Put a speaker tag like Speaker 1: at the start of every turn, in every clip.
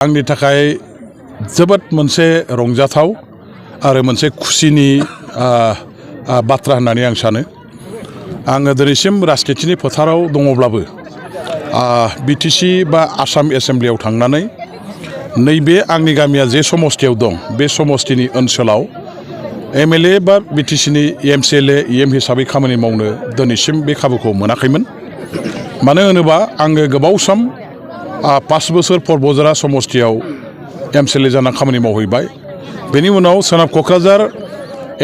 Speaker 1: आंनि थाखाय जोबोद मोनसे रंजाथाव आरो मोनसे खुसिनि बाथ्रा होननानै आं सानो। आङो दिनैसिम राजखान्थिनि फोथाराव दङब्लाबो बिटिसि बा आसाम एसेम्ब्लियाव थांनानै नैबे आंनि गामिया जे समस्थियाव दं बे समस्थिनि ओनसोलाव एमएलए बा बिटिसिनि एमसिएलए एम हिसाबै खामानि मावनो दिनैसिम बे खाबुखौ मोनाखैमोन। मानो होनोबा आङो गोबाव सम 5 बोसोर परबजरा समस्थियाव एमसिएलए जाना खामानि मावहैबाय। बेनि उनाव सोनाब क'क्राझार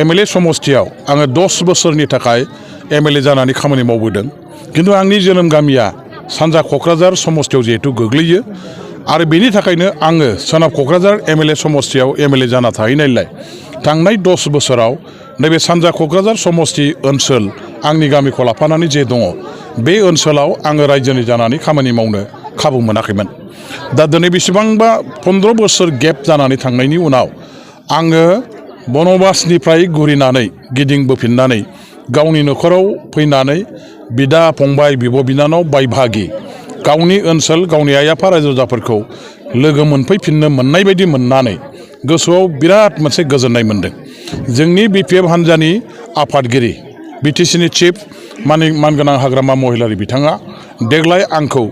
Speaker 1: एमएलए समस्थियाव आङो 10 बोसोरनि थाखाय एमएलए जानानै खामानि मावबोदों। किन्तु आंनि जोनोम गामिया सानजा क'क्राझार समस्थियाव जिहेतु गोग्लैयो आरो बेनि थाखायनो आङो सोनाब क'क्राझार एमएलए समस्थियाव एमएलए जाना थाहैनायलाय थांनाय 10 बोसोराव नैबे सानजा क'क्राझार समस्ति ओनसोल आंनि गामिखौ लाफानानै जे दङ बे ओनसोलाव आङो रायजोनि जानानै खामानि मावनो खाबु मोनाखैमोन। दा दिनै बेसेबांबा 15 बोसोर गेप जानानै थांनायनि उनाव आङो बनबासनिफ्राय घुरिनानै गिदिंबोफिननानै गावनि न'खराव फैनानै बिदा फंबाय बिब' बिनानाव बाय बाहागि गावनि ओनसोल गावनि आइ आफा रायजो राजाफोरखौ लोगो मोनफैफिननो मोननाय बायदि मोननानै गोसोआव बिराद मोनसे गोजोननाय मोनदों। जोंनि बिपिएफ हान्जानि आफादगिरि बिटिसिनि चिफ मानगोनां हाग्रामा महिलारि बिथाङा देग्लाय आंखौ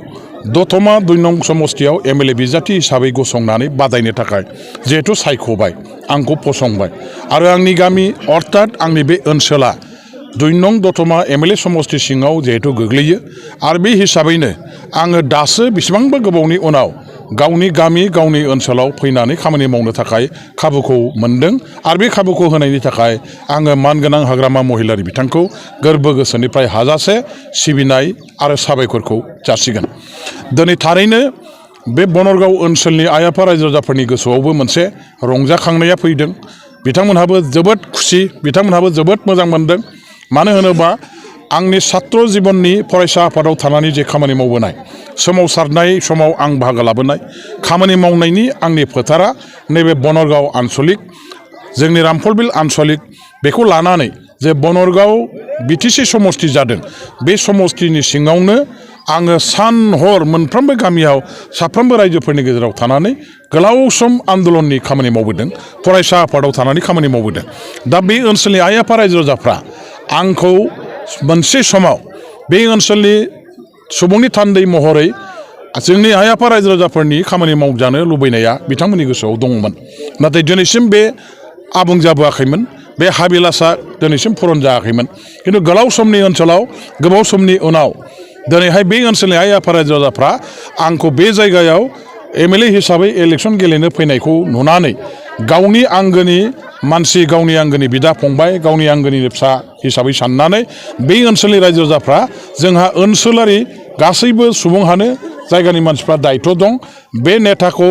Speaker 1: दतमा 2 नं समस्थियाव एमएलए बिजाथि हिसाबै गसंनानै बादायनो थाखाय जिहेतु सायख'बाय आंखौ फसंबाय आरो आंनि गामि अर्थात आंनि बे ओनसोला 2 नं दतमा एमएलए समस्ति सिङाव जिहेतु गोग्लैयो आरो बे हिसाबैनो आङो दासो बेसेबांबा गोबावनि उनाव गावनि गामि गावनि ओनसोलाव फैनानै खामानि मावनो थाखाय खाबुखौ मोनदों आरो बे खाबुखौ होनायनि थाखाय आङो मानगोनां हाग्रामा महिलारि बिथांखौ गोरबो गोसोनिफ्राय हाजासे सिबिनाय आरो साबायखरखौ जासिगोन। दिनै थारैनो बे बनरगाव ओनसोलनि आइ आफा रायजो राजाफोरनि गोसोआवबो मोनसे रंजाखांनाया फैदों। बिथांमोनहाबो जोबोद खुसि, बिथांमोनहाबो जोबोद मोजां मोनदों। मानो होनोबा आंनि छात्र जीवननि फरायसा आफादाव थानानै जे खामानि मावबोनाय सोमावसारनाय समाव आं बाहागो लाबोनाय खामानि मावनायनि आंनि फोथारा नैबे बनरगाव आन्सलिक जोंनि रामफलबिल आन्सलिक बेखौ लानानै जे बनरगाव बिटिसि समस्ति जादों बे समस्तिनि सिङावनो आङो सान हर मोनफ्रोमबो गामियाव साफ्रोमबो रायजोफोरनि गेजेराव थानानै गोलाव सम आन्दलननि खामानि मावबोदों, फरायसा आफादाव थानानै खामानि मावबोदों। दा बे ओनसोलनि आइ आफा रायजो राजाफ्रा आंखौ मोनसे समाव बे ओनसोलनि सुबुंनि थान्दै महरै जोंनि आइ आफा रायजो राजाफोरनि खामानि मावजानो लुबैनाया बिथांमोननि गोसोआव दङमोन। नाथाय दिनैसिम बे आबुं जाबोआखैमोन, बे हाबिलासा दिनैसिम पुरन जायाखैमोन। किन्तु गोलाव समनि ओनसोलाव गोबाव समनि उनाव दिनैहाय बे ओनसोलनि आइ आफा रायजो राजाफ्रा आंखौ बे जायगायाव एमएलए हिसाबै इलेक्सन गेलेनो फैनायखौ नुनानै गावनि आंगोनि मानसि, गावनि आंगोनि बिदा फंबाय, गावनि आंगोनि फिसा हिसाबै साननानै बे ओनसोलनि रायजो राजाफ्रा जोंहा ओनसोलारि गासैबो सुबुंहानो जायगानि मानसिफ्रा दायित्व दं। बे नेताखौ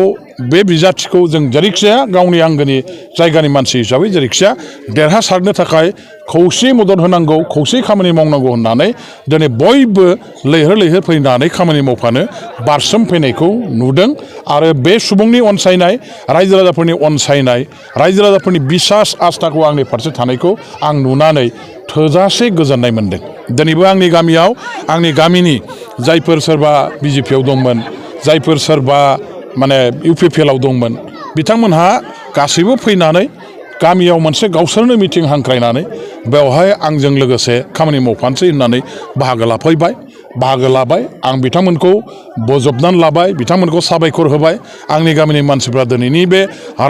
Speaker 1: बे बिजाथिखौ जों जेरैखिजाया गावनि आंगोनि जायगानि मानसि हिसाबै जेरैखिजाया देरहासारनो थाखाय खौसे मदद होनांगौ, खौसे खामानि मावनांगौ होननानै दिनै बयबो लैहोर लैहोर फैनानै खामानि मावफानो बारसोमफैनायखौ नुदों। आरो बे सुबुंनि अनसायनाय, रायजो राजाफोरनि अनसायनाय, रायजो राजाफोरनि बिसास आस्थाखौ आंनि फारसे थानायखौ आं नुनानै थोजासे गोजोननाय मोनदों। दिनैबो आंनि गामियाव आंनि गामिनि जायफोर सोरबा बिजेपिआव दंमोन, जायफोर सोरबा इउपिपिएलआव दंमोन, बिथांमोनहा गासैबो फैनानै गामियाव मोनसे गावसोरनो मिटिं हांख्रायनानै बेवहाय आंजों लोगोसे खामानि मावफानोसै होननानै बाहागो लाबाय। आं बिथांमोनखौ बजबनानै लाबाय, बिथांमोनखौ साबायखर होबाय। आंनि गामिनि मानसिफ्रा दिनैनि बे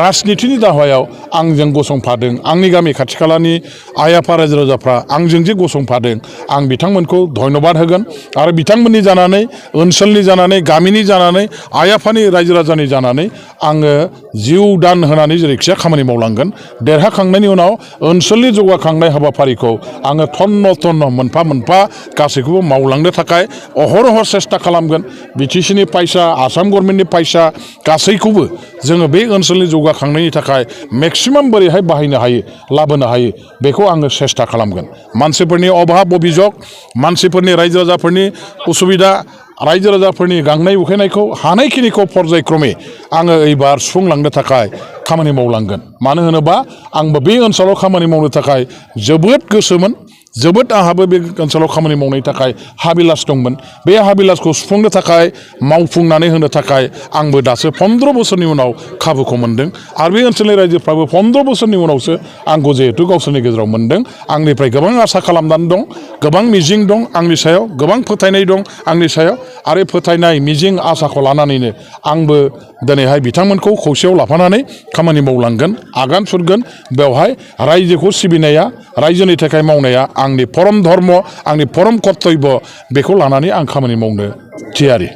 Speaker 1: राजनितिनि दावहायाव आंजों गसंफादों। आंनि गामि खाथि खालानि आइ आफा रायजो राजाफ्रा आंजों जे गसंफादों आं बिथांमोनखौ धन्यबाद होगोन। आरो बिथांमोननि जानानै, ओनसोलनि जानानै, गामिनि जानानै, आइ आफानि रायजो राजानि जानानै आङो जिउ दान होनानै जेरैखिजाया खामानि मावलांगोन। देरहाखांनायनि उनाव ओनसोलनि जौगाखांनाय हाबाफारिखौ आङो थन्न मोनफा मोनफा गासैखौबो मावलांनो थाखाय अहरह सेस्था खालामगोन। बिटिसिनि फैसा, आसाम गभर्नमेन्टनि फैसा गासैखौबो जोङो बे ओनसोलनि जौगाखांनायनि थाखाय मेक्सिमाम बोरैहाय बाहायनो हायो, लाबोनो हायो बेखौ आङो सेस्था खालामगोन। मानसिफोरनि अभाब अभिजग, मानसिफोरनि रायजो राजाफोरनि उसुबिदा, रायजो राजाफोरनि गांनाय उखैनायखौ हानायखिनिखौ पर्यायक्रमे आङो एबार सुफुंलांनो थाखाय खामानि मावलांगोन। मानो होनोबा आंबो बे ओनसोलाव खामानि मावनो थाखाय जोबोद गोसोमोन। जोबोद आंहाबो बे ओनसोलाव खामानि मावनायनि थाखाय हाबिलास दंमोन बे हाबिलासखौ सुफुंनो थाखाय मावफुंनानै होनो थाखाय आंबो दासो 15 बोसोरनि उनाव खाबुखौ मोनदों आरो बे ओनसोलनि रायजोफ्राबो 15 बोसोरनि उनावसो आंखौ जिहेतु गावसोरनि गेजेराव मोनदों आंनिफ्राय गोबां आसा खालामनानै दं गोबां मिजिं दं आंनि सायाव गोबां फोथायनाय दं आंनि सायाव आरो फोथायनाय मिजिं आसाखौ लानानैनो आंबो दिनैहाय बिथांमोनखौ खौसेयाव लाफानानै खामानि मावलांगोन आगान सुरगोन बेवहाय रायजोखौ सिबिनाया रायजोनि थाखाय मावनाया आंनि परम धर्म आंनि परम कर्तब्य बेखौ लानानै आं खामानि मावनो थियारि